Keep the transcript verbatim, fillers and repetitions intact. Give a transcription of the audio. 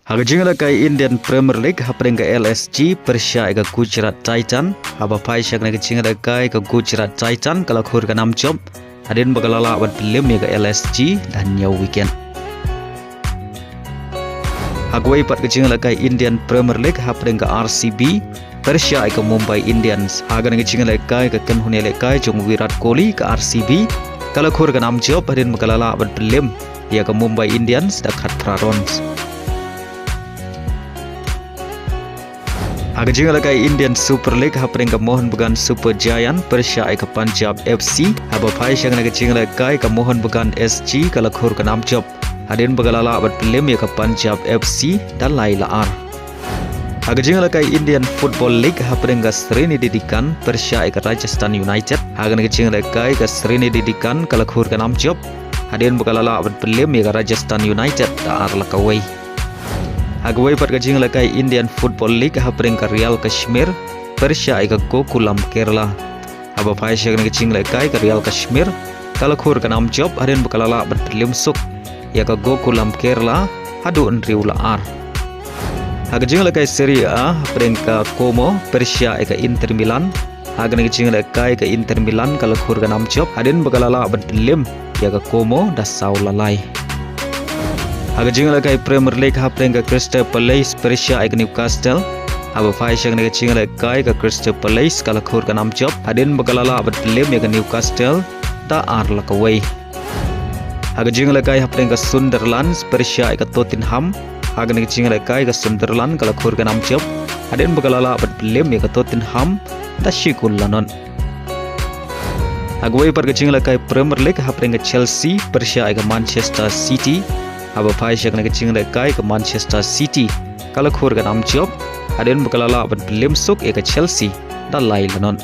Ha ka jingïalehkai Indian Premier League hapdeng ka L S G pyrshah ïa ka Gujarat Titan, haba phai sha kane ka jingïalehkai ka Gujarat Titan ka la khur ka nam jop hadien ba ka la lah ban pynlem ïa ka L S G da hynñiew wicket. Ha kawei pat ka jingïalehkai Indian Premier League hapdeng ka R C B pyrshah ïa ka Mumbai Indians. Ha kane ka jingïalehkai ka kynhun ïalehkai jong Virat Kohli ka R C B ka la khur ka nam jop hadien ba ka la lah ban pynlem ïa ka Mumbai Indians da khatphra runs. Ha ka jingïalehkai Indian Super League hapdeng ka Mohun Bagan Super Giant pyrshah ïa ka Punjab F C, haba phai sha kane ka jingïalehkai ka Mohun Bagan S G ka la khur ka nam jop hadien ba ka la lah ban pynlem ïa ka Punjab F C da lai la ar. Ha ka jingïalehkai Indian Football League hapdeng ka Sreenidi Deccan pyrshah ïa ka Rajasthan United. Ha kane ka jingïalehkai ka Sreenidi Deccan ka la khur ka nam jop hadien ba ka la lah ban pynlem ïa ka Rajasthan United da ar la kawei. Ha kawei pat ka jingïalehkai Indian Football League hapdeng ka Real Kashmir pyrshah ïa ka Gokulam Kerala. Haba phai sha kane ka jingïalehkai ka Real Kashmir ka la khur ka nam jop hadien ba ka la lah ban pynlem suk ïa ka Gokulam Kerala haduh hynriew la ar. Ha ka jingïalehkai Serie A hapdeng ka Como pyrshah ïa ka Inter Milan. Ha kane ka jingïalehkai ka Inter Milan ka la khur ka nam jop hadien ba ka la lah ban pynlem ïa ka Como da saw la lai. Ha ka jingïalehkai Premier League hapdeng ka Crystal Palace pyrshah ïa ka Newcastle. Haba phai sha kane ka jingïalehkai ka Crystal Palace ka la khur ka nam jop hadien ba ka la lah ban pynlem ïa ka Newcastle da ar la kawei. Ha ka jingïalehkai hapdeng ka Sunderland pyrshah ïa ka Tottenham. Ha kane ka jingïalehkai ka Sunderland ka la khur ka nam jop hadien ba ka la lah ban pynlem ïa ka Tottenham da shi kol la nod. Ha kawei pat ka jingïalehkai Premier League hapdeng ka Chelsea pyrshah ïa ka Manchester City. Haba phai sha kane ka jingïalehkai ka Manchester City ka la khur ka nam jop hadien ba ka la lah ban pynlem suk ïa ka Chelsea da lai la nod.